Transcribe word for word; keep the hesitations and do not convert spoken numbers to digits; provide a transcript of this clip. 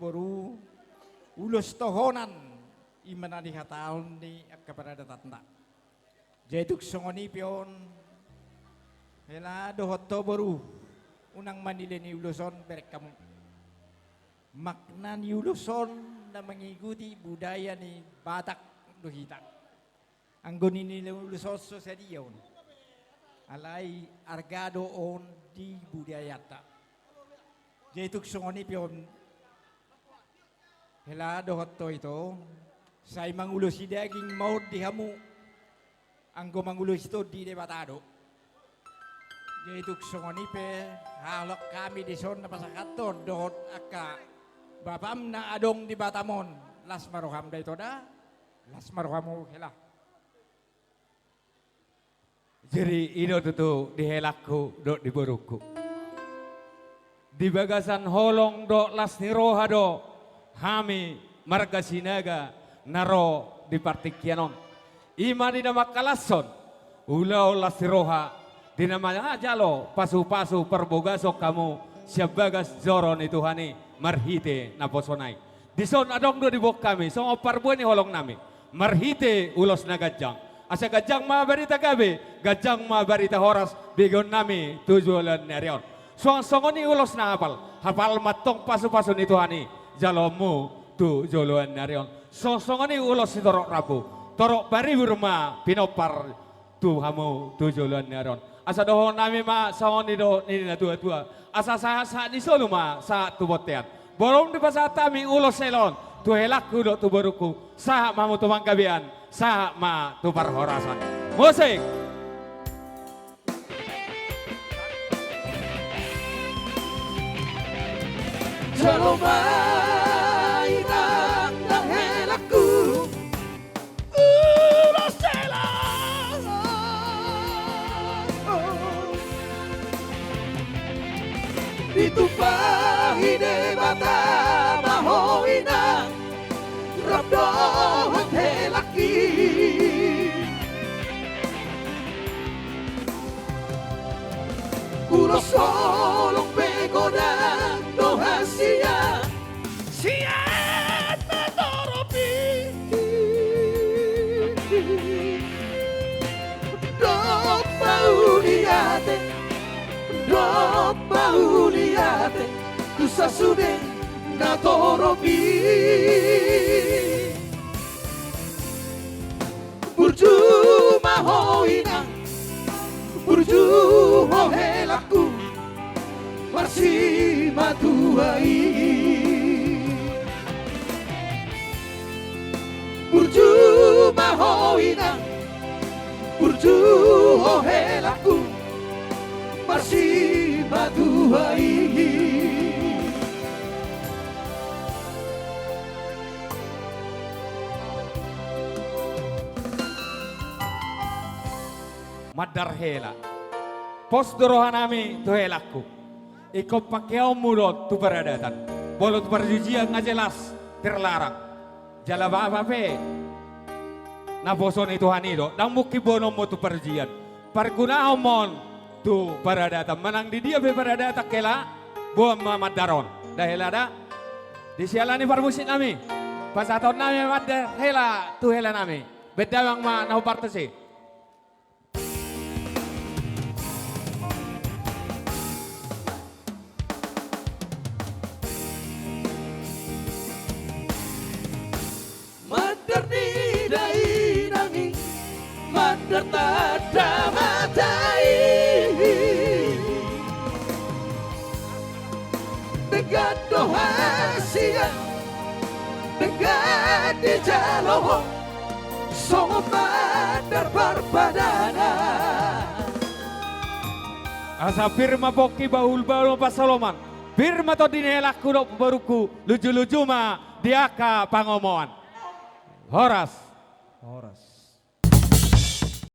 Boru, ulos tohonan i ma na nihatahon ni angka paradatanta. Jadi tung songon i pe on, hela dohot ho boru, unang manilei ni ulos on, bereng hamu. Makna ni ulos on na mangikuti budaya ni Batak do hita. Anggo ninilei ulos on so sadia on. Alai arga do on di budayanta. Jadi tung songon i pe on, hela dohot ho ito, sai mangulosi daging ma on di hamu, anggo mangulosi tondi Debata do. Jadi tung songon i pe, halak hami dison na pasahathon dohot angka bapam na adong di Batam on, las ma roham da ito da, las ma rohamu hela. Jadi i do tutu di helangku dohot di borungku. Di bagasan holong dohot las ni roha do hami marga Sinaga na ro di partingkian on. I ma di na mangkalashon ulaon las ni roha, di na manjalo pasupasu parbagason hamu sian bagas joro ni Tuhan i marhite naposona i. Dison adong do diboan hami songon parbue ni holongnami marhite ulos na ganjang. Asa ganjang ma barita gabe, ganjang ma barita horas, begeonnami tu joloan ni ari on. Suang songon i ulos na hapal, hapal ma antong pasupasu ni Tuhan i jaloonmu tu joloan ni ari on. Suang songon i ulos sitorop rambu, torop maribur ma pinompar tu hamu tu joloan ni ari on. Asa dohononnami ma songon i dohot ni natuatua: Asa sahat-sahat ni solu ma sahat tu bontean. Molo dung dipasahat hami ulos hela on tu helangku dohot tu borungku, sahat ma hamu tu panggabean, sahat ma tu parhorasan. Musik. Jalo ma inang nang helangku, ulos hela. Ditumpahi Debata ma ho inang, rap dohot helangki. Ulos holong pe godang do hasian sian natorop i. Domma uli ate, domma uli ate tu sasude natorop i. Burju ma ho inang, burju ho helangku, marsimatua i. Burju ma ho inang, burju ho helangku, marsimatua i. Mandar hela. Pos do rohanami tu helangku. Ingkon pangkeonmu do tu paradatan. Molo tu parjujian nga jelas terlarang. Jala bapa pe naposo ni Tuhan i do, ndang mungkin boanonmu tu parjujian. Pargunahon ma on tu paradatan. Manang di dia pe paradatan hela, boan ma mandar on. Da hela da. Disiala ni parmusiknami, pasahatonnami mandar hela tu helanami. Baen damang ma na hombar tusi. Mandar ni dainang i, mandar tanda mata i. Denggan do hasian, denggan dijalo ho, songon mandar parpadanan. Asa pir ma pongki, bahulbahul ma pansalongan, pir ma tondi ni helangku dohot borungku, lujuluju ma di angka pangomoan. Horas. Horas.